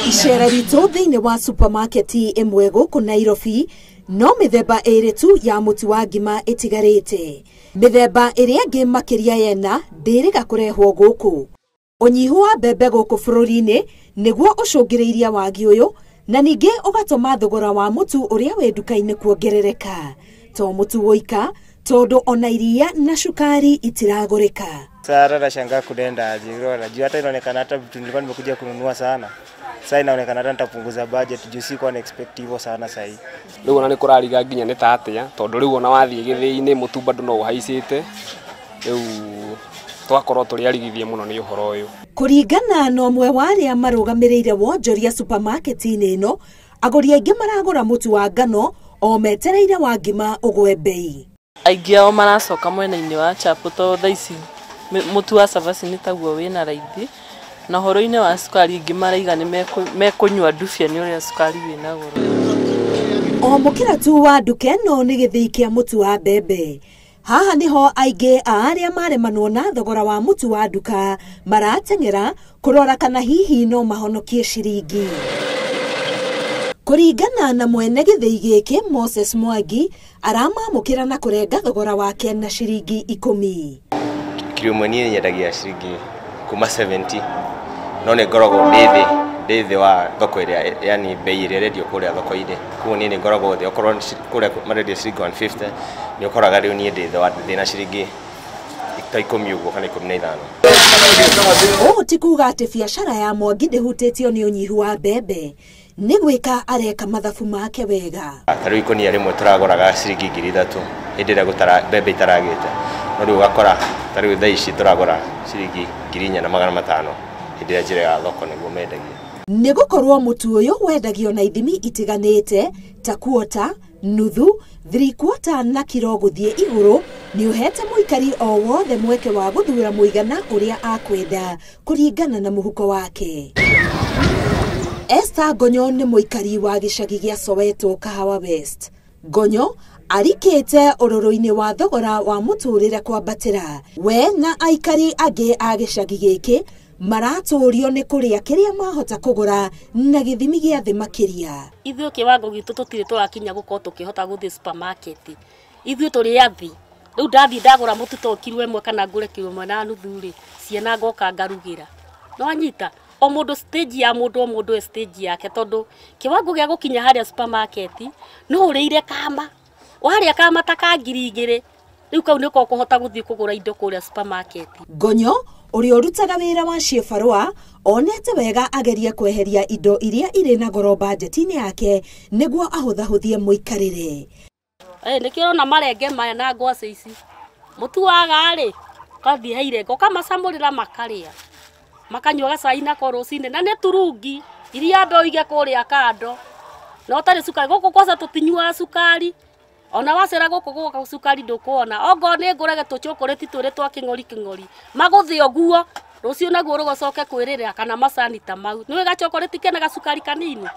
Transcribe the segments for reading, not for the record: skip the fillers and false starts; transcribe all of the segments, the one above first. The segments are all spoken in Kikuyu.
Icera ritũ thĩinĩ wa supermarket ĩmwe gũkũ Nairobi no mĩthemba ĩrĩ tu ya mũtu wa ngima ĩtigarĩte. Mĩthemba ĩrĩa ĩngĩ makĩria yena ndĩrĩga kũrehwo gũkũ. Ũnyihu wa mbembe gũkũ bũrũri-inĩ nĩguo ũcũngĩrĩirie wagi ũyũ na ningĩ ũgatũma thogora wa mũtu ũrĩa wĩ nduka-inĩ kuongerereka. To mũtu woika tondũ ona iria na cukari itiragũrĩka. Sasa nashangaa kuenda aje, unaona juu hata inaonekana hata vitu nilikuwa nimekuja kununua sana. Sasa inaonekana hata nitapunguza budget juu sikuwa na expect hivyo sana sasa hii. Rĩu ona nĩ kũrariga nginya nĩ ta atĩa tondũ rĩu ona wathiĩ gĩthĩi-inĩ mũtu bado no ũhaicĩte. Rĩu twakorwo tũrĩ arigithie mũno nĩ ũhoro ũyũ. Kũringana na ũmwe wa arĩa marũgamĩrĩire wonjoria supermarket-inĩ ĩno, agũri aingĩ maragũra mũtu wa ngano o metereire wa ngima ũgwe mbei. Aingĩ ao maracoka mwena-inĩ wa chapo tondũ thaa ici mũtu wa cabaci nĩ taguo wĩna raithi, na ũhoro-inĩ wa cukari ingĩ maraiga nĩ mekũnyua ndubia nĩ ũrĩa cukari wĩna goro. O mũkĩra tu wa nduka ĩno nĩ gĩthĩi kĩa mũtu wa mbembe. Haha niho aingĩ a arĩa maremanwo na thogora wa mũtu wa nduka marateng'era kũrora kana hihi no mahonokie ciringi. Kũringana na mwene gĩthĩi gĩkĩ Moses Mwangi, aramamũkĩra na kũrenga thogora wake na ciringi 10. Kilo ĩmwe niĩ nyendagia ciringi kuma 70, no nĩ ngoragwo ndĩ thĩ wa thoko ĩrĩa, yani bei ĩrĩa ĩrendio kũrĩa thoko-inĩ. Koguo niĩ nĩ ngoragwo thĩ, okorwo kũrĩa marendia ciringi 150, nĩ ũkoraga rĩu niĩ ndĩ thĩ wa ndĩ na ciringi ta 10 ũguo kana 15. Ũũ ti kuga atĩ biacara ya Mwangi ndĩhutĩtio nĩ ũnyihu wa mbembe, nĩ gwĩka areka mathabu make wega. Ta rĩu ikũnia rĩmwe tũragũraga ciringi 3,000 hĩndĩ ĩrĩa mbembe itaragĩte, no rĩu ũgakora ta rĩu thaa ici tũragũra ciringi 4,500 hĩndĩ ĩrĩa njĩra ya thoko nĩguo mendagia. Nĩ gũkorwo mũtu ũyũ wendagio na ithimi itiganĩte ta kuota, nuthu, 3/4 na kiro gũthiĩ igũrũ, nĩ ũhete mũikari o wothe mweke wa gũthura mũigana ũrĩa akwenda kũringana na mũhuko wake. Esther Gonyo nĩ mũikari wa gĩcagi gĩa Soweto, Kahawa West. Gonyo arikĩte ũrũrũ-inĩ wa thogora wa mũtũrĩre kwambatĩra. We na aikari angĩ a gĩcagi gĩkĩ maratũrio nĩ kũrĩa kĩrĩa mahota kũgũra na gĩthimi gĩa thĩ makĩria. Ithuĩ kĩwango gitũ tũtirĩ tũrakinya gũkorwo tũkĩhota gũthiĩ supermarket. Ithuĩ tũrĩ athi. Rĩu ndathiĩ ndagũra mũtu to kiro ĩmwe kana ngũre kiro ĩmwe na nuthu rĩ, ciana ngoka ngarugĩra. No anyita o mũndũ stage ya mũndũ o mũndũ e stage yake tondũ kĩwango gĩa gũkinya harĩa supermarket no ũrĩire kama. Warĩa kama ta ka 2,000 rĩu kau nĩko ũkũhota gũthiĩ kũgũra indo kũrĩa supermarket. Gonyo ũrĩa ũrutaga wĩra wa ciĩbarũa onete wega agerie kweheria indo iria irĩ na goro bajeti-inĩ yake nĩguo ahũthahũthie mũikarĩre. Nĩkĩo ũrona marenge maya na ngwacĩ ici. Mũtu waga rĩ, ũgathiĩ he irengo ũkamacamũrĩra makarĩa. Makanyua gacai nako rũcinĩ na nĩ turungi iria mbe ũige kũrĩa kando. Na ũtarĩ cukari gũkũ kwaca tũtinyuaga cukari. Ona wacera gũkũ gũka cukari ndũkuona. Ongorwo nĩ ngũrage tũchokoreti tũrĩ twa kĩng'ori kĩng'ori. Magũthĩo guo rũciũ naguo rũgũcoke kwĩrĩra kana macani ta mau. Nĩũĩ gachokoreti kena gacukari kanini.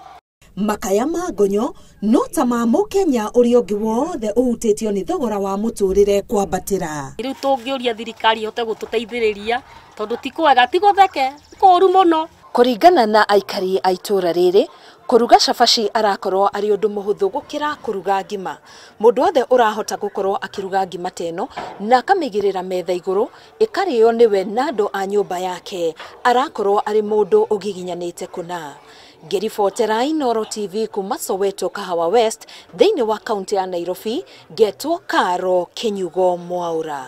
Makaya ma Gonyo no ta ma mũkenya ũrĩa ũngĩ wothe ũhutĩtio nĩ thogora wa mũtũrĩre kwambatĩra. Rĩu tũngĩũria thirikari ĩhote gũtũteithĩrĩria tondũ ti kwega, ti gũtheke, kũũru mũno. Kũringana na aikari a itũũra rĩrĩ, kũruga cabaci arakorwo arĩ ũndũ mũhũthũ gũkĩra kũruga ngima. Mũndũ wothe ũrahota gũkorwo akĩruga ngima ta ĩno na akamĩigĩrĩra metha igũrũ ĩkarĩo nĩwe na andũ a nyũmba yake arakorwo arĩ mũndũ ũgiginyanĩte kũna. Ngĩribotera Inooro TV kuma Soweto, Kahawa West, thĩinĩ wa kaunti ya Nairobi, ngetwo Karo Kinyugo Mwaura.